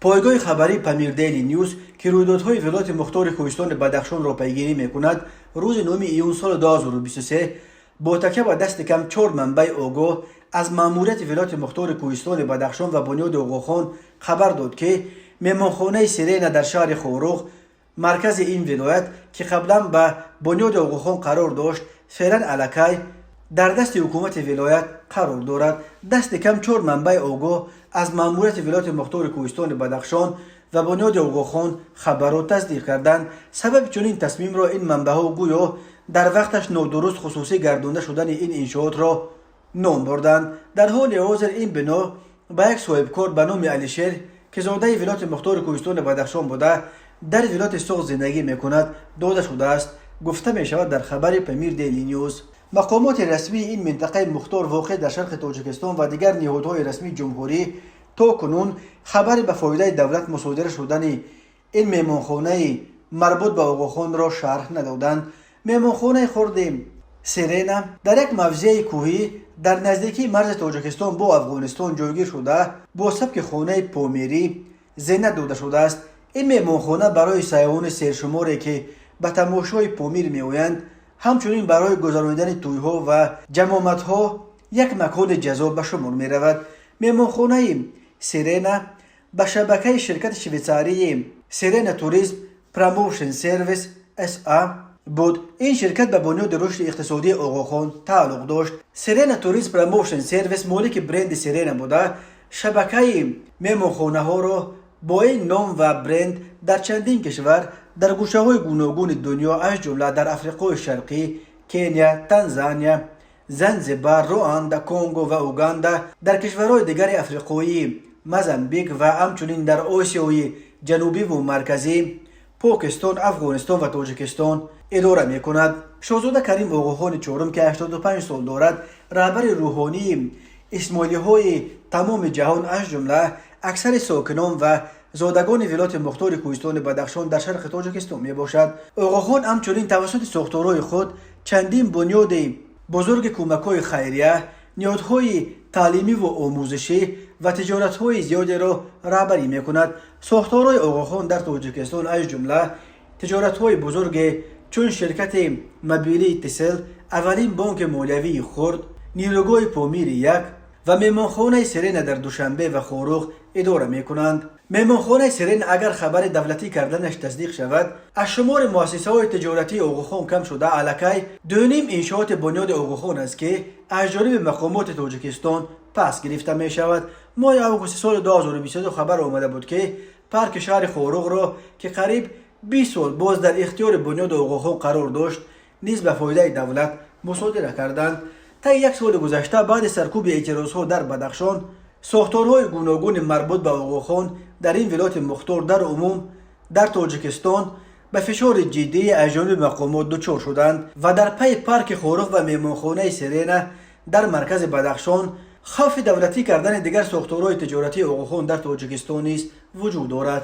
Пойгоҳи хабарии Памир Дейли Ньюс, ки рӯйдодҳои вилояти мухтори кӯҳистони Бадахшонро пайгирӣ мекунад, рӯзи 9 июн соли 2023 бо такя ба дасти кам чор манбаи огоҳ аз маъмурияти вилояти мухтори кӯҳистони Бадахшон ва Бунёди Оғохон хабар дод, ки меҳмонхонаи Сирена дар шаҳри Хоруғ, маркази ин вилоят, ки қаблан ба Бунёди Оғохон қарор дошт, феълан аллакай дар дасти ҳукумати вилоят қарор дорад. Дасти кам чор манбаи огоҳ аз маъмурияти вилояти мухтори кӯҳистони Бадахшон ва Бунёди Оғохон хабарро тасдиқ карданд. Сабаби чунин тасмимро ин манбаъҳо гӯё дар вақташ нодуруст хусусӣ гардонда шудани ин иншоотро ном бурданд. Дар ҳоли ҳозир ин бино ба як соҳибкор ба номи Алишер, ки зодаи вилояти мухтори кӯҳистони Бадахшон буда, дар вилояти Суғд зиндагӣ мекунад, дода шудааст, гуфта мешавад дар хабари Памир Дейли Ньюс. Мақомоти расмии ин минтақаи мухтор, воқеъ дар шарқи Тоҷикистон, ва дигар ниҳодҳои расмии ҷумҳурӣ то кунун хабари ба фоидаи давлат мусодира шудани ин меҳмонхонаи марбут ба Оғохонро шарҳ надоданд. Меҳмонхонаи хурди Сирена дар як мавзеи кӯҳӣ дар наздикии марзи Тоҷикистон бо Афғонистон ҷойгир шуда, бо сабки хонаи помирӣ зинат дода шудааст. Ин меҳмонхона барои сайёҳони сершуморе, ки ба тамошои Помир меоянд, ҳамчунин барои гузаронидани тӯйҳо ва ҷамъомадҳо як макони ҷаззоб ба шумор меравад. Меҳмонхонаи Сирена ба шабакаи ширкати швейтсарии Сирена Туризм Промоушн Сервис СА буд. Ин ширкат ба Бунёди рушди иқтисодии Оғохон тааллуқ дошт. Сирена Туризм Промоушн Сервис молики бренди Сирена буда, шабакаи меҳмонхонаҳоро бо ин ном ва бренд дар чандин кишвар дар гӯшаҳои гуногуни дунё, аз ҷумла дар Африқои Шарқӣ, Кения, Танзания, Занзибар, Руанда, Конго ва Уганда, дар кишварҳои дигари африқоӣ, Мозамбик ва ҳамчунин дар Осиёи Ҷанубиву Марказӣ, Покистон, Афғонистон ва Тоҷикистон идора мекунад. Шоҳзода Карим Оғохони чорум, ки 85 сол дорад, раҳбари рӯҳонии исмоилиҳои тамоми ҷаҳон, аз ҷумла аксари сокинон ва зодагони вилояти мухтори кӯҳистони Бадахшон дар шарқи Тоҷикистон мебошад. Оғохон ҳамчунин тавассути сохторҳои худ чандин бунёди бузурги кӯмакҳои хайрия, ниҳодҳои таълимиву омӯзишӣ ва тиҷоратҳои зиёдеро раҳбарӣ мекунад. Сохторҳои Оғохон дар Тоҷикистон, аз ҷумла тиҷоратҳои бузурге чун ширкати мобилии Тисел, аввалин бонки молиявии хурд, нерӯгоҳи Помири як ва меҳмонхонаи Сирена дар Душанбе ва Хоруғ идора мекунанд. Меҳмонхонаи Сирена, агар хабари давлатӣ карданаш тасдиқ шавад, аз шумори муассисаҳои тиҷоратии Оғохон кам шуда, аллакай дуним иншооти Бунёди Оғохон аст, ки аз ҷониби мақомоти Тоҷикистон пас гирифта мешавад. Моҳи августи соли 2022 хабар омада буд, ки парки шаҳри Хоруғро, ки қариб 20 сол боз дар ихтиёри Бунёди Оғохон қарор дошт, низ ба фоидаи давлат мусодира карданд. Таи як соли гузашта, баъди саркӯби эътирозҳо дар Бадахшон, сохторҳои гуногуни марбут ба Оғохон дар ин вилояти мухтор, дар умум дар Тоҷикистон, ба фишори ҷиддии аз ҷониби мақомот дучор шуданд ва дар пайи парки Хоруғ ва меҳмонхонаи Сирена дар маркази Бадахшон хавфи давлатӣ кардани дигар сохторҳои тиҷоратии Оғохон дар Тоҷикистон низ вуҷуд дорад.